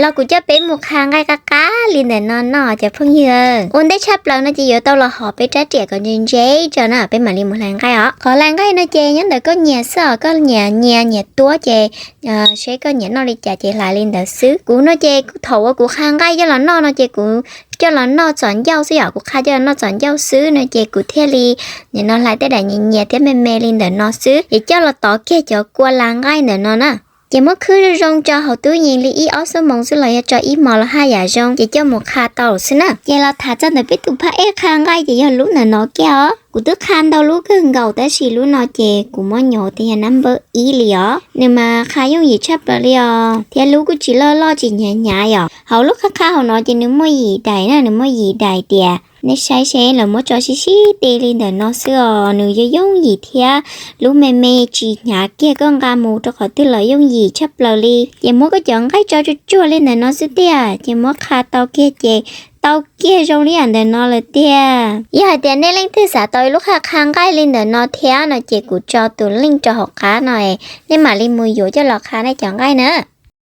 Los kuv coj peb mus qha nqaij qab qab li ntawm no noj cov phooj ywg. Ua ntej tshaj plaws no ces yuav tau los hov peb rab riam kom ntse ntse tso na peb mam li mus hlais nqaij os. Qhov hlais nqaij no ces nyob ntawm koj nyiam xwb os, koj nyiam nyias nyiam tuab ces seb koj nyiam noj li cas ces hlais li ntawd xwb. Kuv no ces thaum uas kuv qha nqaij coj los noj no ces kuv coj los noj txom ncauj xwb yom, kuv qha coj los noj txom ncauj xwb no ces kuv thiaj li nim no hlais tej daim nyias nyias thiab me me li ntawm no xwb ces coj los tov kiag cov kua las nqaij ntawm no na. Ces muab khwb zoo zoo tso hauv tub yees li ib ob xuab moos xwb los yog tso ib hmos los haj yam zoo ces coj mus qha tau xwb na. Ces los tham txog ntawm peb tus phaj ej qha nqaij ces yog lub ntawm no kiag os. Kuv twb qha ntau lub kawg nkaus tab sis lub no ces kuv muab nyav tias yog nab npawb ib li os, nws mas qha yooj yim tshaj plaws li os thiab lub kuj tsis loj loj tsis hnyav hnyav yom. Hauv lub qha qha hauv no ces nws muaj yim daim na, nws muaj yim daim tias nej saib seb lawv muab tso sib sib ti li ntawm no xwb os, nws yog yooj yim thiab lub me me tsis hnyav kiag koj nqa mus rau qhov twg los yooj yim tshaj plaws li. Ces muab koj cov nqaij tso tsuag tsuag li ntawm no xwb tiag ces muab qha tau kiag ces tau kiag zoo li yam ntawm no lawm tiag. Yog hais tias nej leej twg xav tau ib lub qha qha nqaij li ntawm no thiab no ces kuv tso tus link rau hauv qab no es nej mam li mus yuav coj los qha nej cov nqaij na.